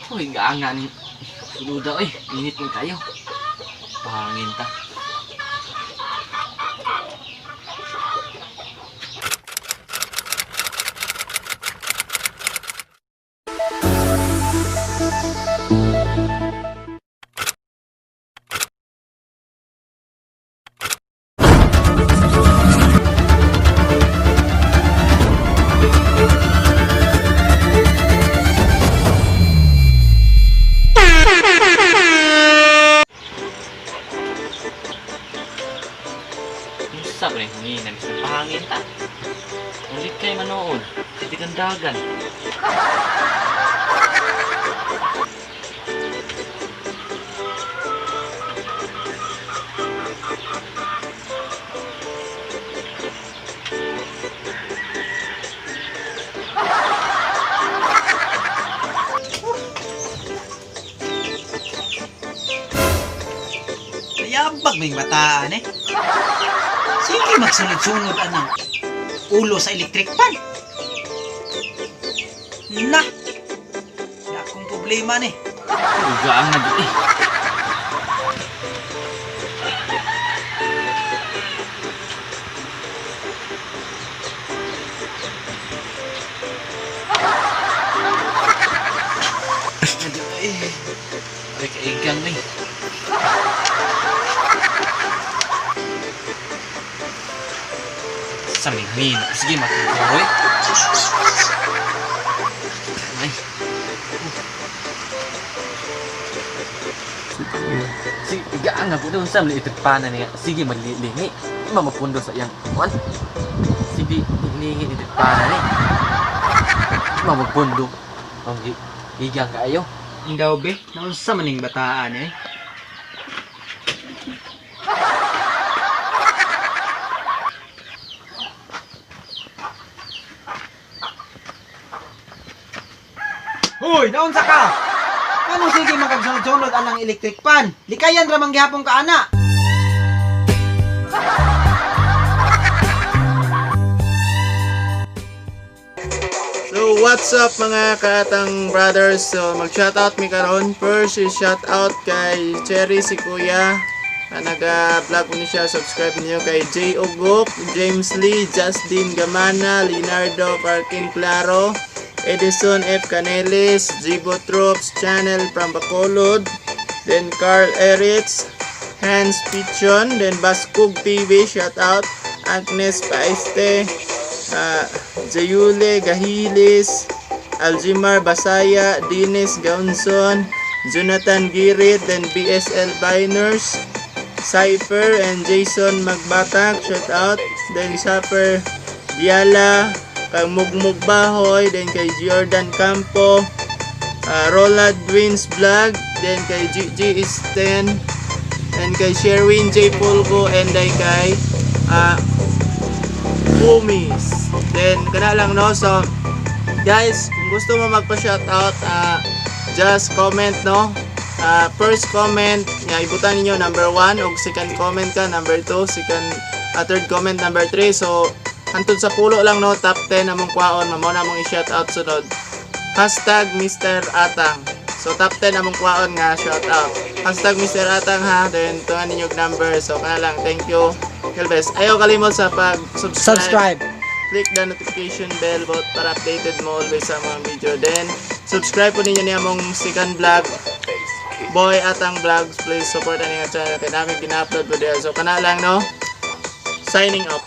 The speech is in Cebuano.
Uy, gaanga ni Luda oy, init man kayo. Pangin ta. Unsa ba ni hangin sa pangin ta? Ulit kay manood, sa dagan. Kayabag may bataan eh. Sige magsunod-sunod anang ulo sa electric pan. Na! Na akong problema ni. Uy, gaanga di eh. Eh. Ay, kaigang eh. Sa minghin. Sige, matutuloy. Ay. Sige, gaan nga po doon sa maliit pana niya. Sige, maglilingi. Mamapundo sa iyang kuwan. Sige, ilingi ni pana ni. Mamapundo. Ang gigang kaayo. Indaw be, naunsa man ning bataan eh. Hoy, naunsa ka? Ano sige magkagsunod-sunod anang electric pan? Likayan ra man gihapon ka ana. So what's up mga kaatang brothers? So mag-shoutout mi karon. First is shoutout kay Cherry si Kuya. Na naga-vlog ni siya. Subscribe niyo kay J. Ugok, James Lee, Justin Gamana, Leonardo Parkin Claro, Edison F. Canelis, Jibo Troops Channel from Bacolod, then Carl Eritz, Hans Pichon, then Baskog TV, shoutout, Agnes Paiste, Jayule Gahilis, Aljimar Basaya, Dennis Gaunson, Jonathan Girit, then BSL Biners, Cypher and Jason Magbatak, shout out. Then Sapper Diala, kay Mugmug Bahoy, then kay Jordan Campo, Roland Twins Vlog, then kay GG is 10, and kay Sherwin J. Pulgo, and then kay Pumis. Then, kana lang, no? So, guys, kung gusto mo magpa-shoutout, just comment, no? First comment, nga ibutan ninyo number 1 ug second comment ka number 2, second third comment number 3. So, hantod sa pulo lang, no? Top 10 among kwaon, mamo na among i-shoutout sunod. Hashtag Mr. Atang. So, top 10 among kwaon nga shoutout. Hashtag Mr. Atang ha, then tungan ninyo og number. So, kana lang. Thank you. God bless. Ayaw kalimot sa pag-subscribe. Subscribe. Click the notification bell bot para updated mo always sa mga video. Then, subscribe po ninyo niya mong second vlog. Boy Atang Vlogs. Please support ani nga channel. Kaya namin gina-upload po diya. So, kana lang, no? Signing off.